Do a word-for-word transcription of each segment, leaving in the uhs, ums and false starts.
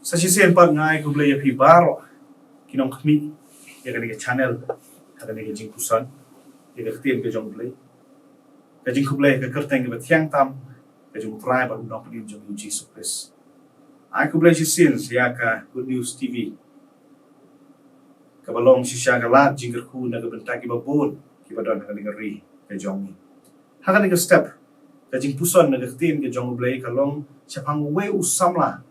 Sa shisien pat nga ai khublei ïa phi baroh ki nongkhmih ïa kane ka channel, ha kane ka jingpuson ïa ka ktien ka jong U Blei. Ka jingkhublei ha ka kyrteng kaba thiang tam ka jong U Trai bad U Nongpynim jong ngi U Jisu Khrist. Ai khublei shisien ïa ka Good News T V, kaba long shisha ka lad jingkyrkhu na ka bynta kiba bun kiba don ha kane ka ri ka jong ngi. Ha kane ka step, ka jingpuson na ka ktien ka jong U Blei ka long shaphang uwei u samla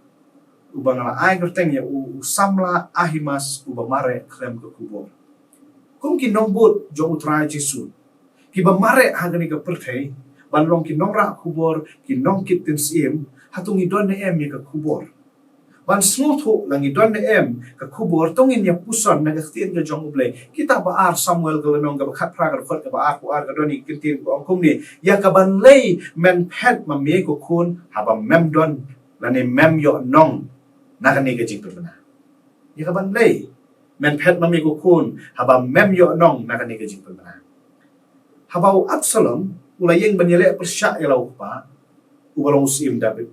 uba nga la ai kyrteng ïa u, u samla Ahimas uba mareh khlem ka khubor. Kum ki nongbud jong U Trai Jisu kiba mareh ha kane ka pyrthei ban long ki nongrah khubor, ki nongkit ktien syiem, hato ngi don ne em ïa ka khubor? Ban sngewthuh la ngi don ne em ka khubor, to ngin ïa puson na ka ktien ka jong U Blei. Kitab ba ar Samuel ka lynnong kaba khatphra, ka dkhot kaba arphew ar, ka don ïa ka ktien kaba ong kumne: Ïa kaban lei men phet ma me ko khun haba mem don lane mem ïoh nong na kane ka jingpynbna. Ïa kaban lei men phet ma me ko khun haba mem ïoh nong na kane ka jingpynbna. Haba u Absalom u la ïeng ban ïaleh pyrshah ïa la u kpa uba long u syiem David,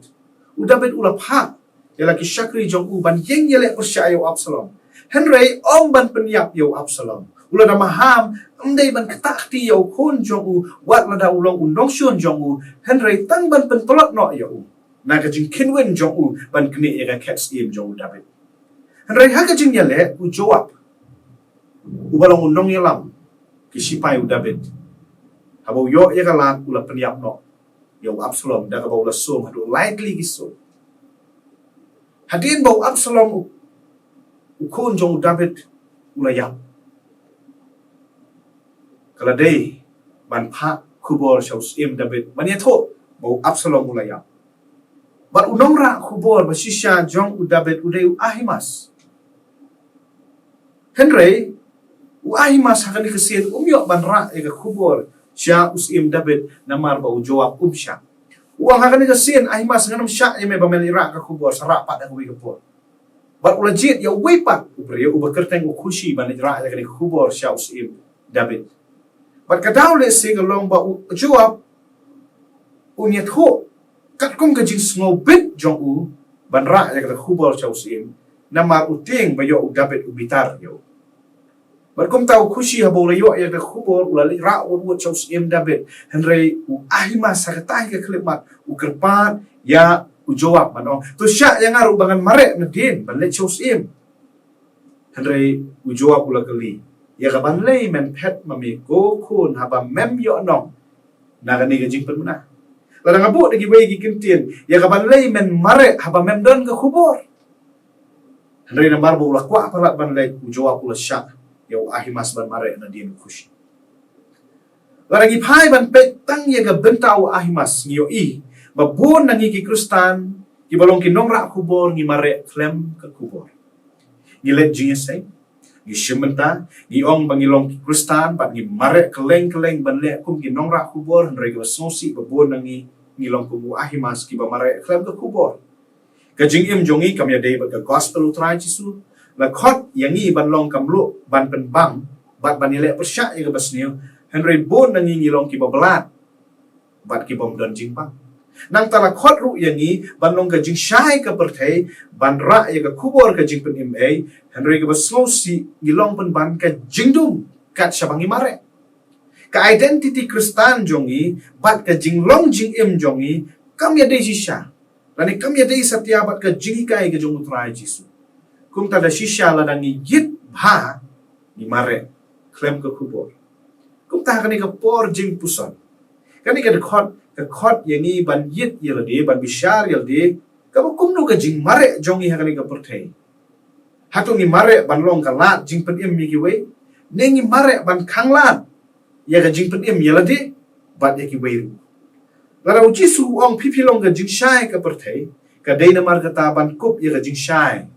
u David u la phah ïa la ki shakri jong u ban ïeng ïaleh pyrshah ïa u Absalom. Hynrei ym ban pynïap ïa u Absalom. U la da maham, ym dei ban ktah kti ïa u khun jong u wat lada u long u nongshun jong u, hynrei tang ban pyntlot noh ïa u na ka jingkhynwin jong u ban knieh ïa ka khet syiem jong u David. Hynrei ha ka jingïaleh, u Joab uba long u nongïalam ki shipai u David, haba u ïoh ïa ka lad u la pynïap noh ïa u Absalom da kaba u la sum haduh lai tylli ki sum. Hadien ba u Absalom u, u khun jong u David u la ïap, ka la dei ban phah khubor sha u syiem David ban ïathuh ba u Absalom u la ïap. Bad u nongrah khubor ba shisha jong u David u dei u Ahimas. Hynrei u Ahimas ha kane ka sien um ïoh ban rah ïa ka khubor sha u syiem David namar ba u Joab um shah. U ong ha kane ka sien, Ahimas, ngan ym shah ïa me ba men rah ka khubor, sa rah pat ha kawei ka por. Bad u la jied ïa uwei pat u briew uba kyrteng u Kushi ban rah ïa kane ka khubor sha u syiem David. Bad ka daw lehse ka long ba u Joab un ïathuh katkum ka jingsngewbit jong u ban rah ïa kata ka khubor sha u syiem, namar u tieng ba ïoh u David u bitar ïa u. Bad kumta u Kushi haba u la ïoh ïa kata ka khubor u la leit rah wut wut sha u syiem David. Hynrei u Ahimas ha katei ka khyllipmat u kyrpad ïa u Joab ban ong, to shah ïa nga ruh ba ngan mareh nadien ban leit sha u syiem. Hynrei u Joab u la kylli, ïa kaban lei men phet ma me ko khun haba mem ïoh nong na kane ka jingpynbna? Lada nga buh da kiwei ki kyntien, ïa kaban lei men mareh haba mem don ka khubor? Hynrei namar ba u la kwah palat ban leit, u Joab u la shah ïa u Ahimas ban mareh nadien u Kushi. Lada ngi phai ban peit tang ïa ka bynta u Ahimas, ngi ïohi ba bun na ngi ki Khristan kiba long ki nongrah khubor ngi mareh khlem ka khubor. Ngi leit jingïaseng, ngi shim bynta, ngi ong ba ngi long ki Khristan bad ngi mareh kylleng kylleng ban leh kum ki nongrah khubor, hynrei kaba sngewsih ba bun na ngi ngi long kum u Ahimas kiba mareh khlem ka khubor. Ka jingim jong ngi kam ïadei bad ka gospel u Trai Jisu. La khot ïa ngi ban long ka mluh ban pynbang bad ban ïaleh pyrshah ïa kaba sniew, hynrei bun na ngi ngi long kiba blad bad kibym don jingbang. Nangta la khot ruh ïa ngi ban long ka jingshai ka pyrthei, ban rah ïa ka khubor ka jingpynim ei, hynrei kaba sngewsih ngi long pynban ka jingdum kat shaba ngi mareh. Ka identity Khristan jong ngi bad ka jinglong jingim jong ngi kam ïadei shisha lane kam ïadei satia bad ka jinghikai ka jong u Trai Jisu. Kumta da shisha lada ngi ïit bha ngi mareh khlem ka khubor. Kumta ha kane ka por jingpuson, kane ka dkhot ka khot ïa ngi ban ïit ïa lade, ban bishar ïa lade kaba kumno ka jingmareh jong ngi ha kane ka pyrthei. Hato ngi mareh ban long ka lad jingpynim ïa kiwei, ne ngi mareh ban khanglad ïa ka jingpynim ïa lade bad ïa kiwei ruh? Lada u Jisu u ong phi phi long ka jingshai ka pyrthei, ka dei namar kata ban kup ïa ka jingshai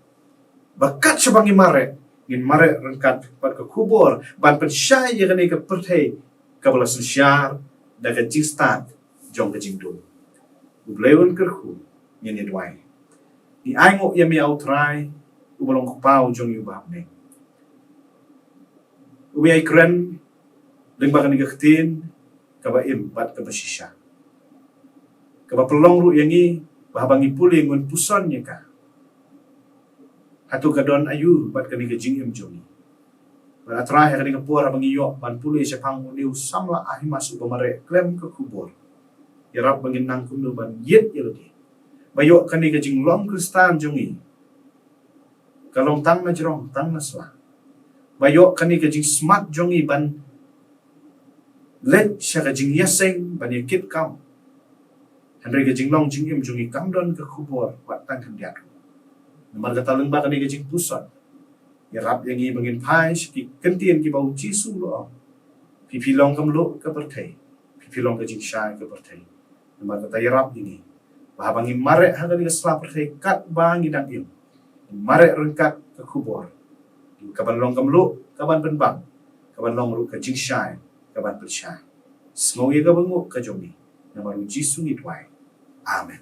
ba kat shaba ngi mareh, ngin mareh ryngkat bad ka khubor ban pynshai ïa kane ka pyrthei kaba la synshar da ka jingstad jong ka jingdum. U Blei un kyrkhu. Ngin ïa duwai. Ngi ainguh ïa me, A U Trai, uba long u Kpa jong ngi uba ha bneng, uba ïai kren lyngba kane ka ktien kaba im bad kaba shisha, kaba pynlong ruh ïa ngi ba haba ngi pule ngun puson ïa ka. Hato ka don aïu bad kane ka jingim jong ngi? Bad A Trai, ha kane ka por haba ngi ïoh ban pule shaphang une u samla Ahimaas uba mareh khlem ka khubor, ïarap ba ngin nang kumno ban ïit ïa lade, ba ïoh kane ka jinglong Khristan jong ngi ka long tang na jrong tang na sla, ba ïoh kane ka jingsmat jong ngi ban leit sha ka jingïaseng ban ïakit kam. Hynrei ka jinglong jingim jong ngi kam don ka khubor wat tang khyndiat. Namar kata lyngba kane ka jingpuson, ïarap ïa ngi ba ngin phai sha ki kyntien kiba u Jisu u la ong: Phi phi long ka mluh ka pyrthei, phi phi long ka jingshai ka pyrthei. Namar kata ïarap ïa ngi ba haba ngi mareh ha kane ka sla pyrthei katba ngi dang im, ngi mareh ryngkat ka khubor, kaban long ka mluh, kaban pynbang, kaban long ruh ka jingshai, kaban pynshai. Sngew ïa kaba nguh ka jong ngi, namar u Jisu ngi duwai. Amen.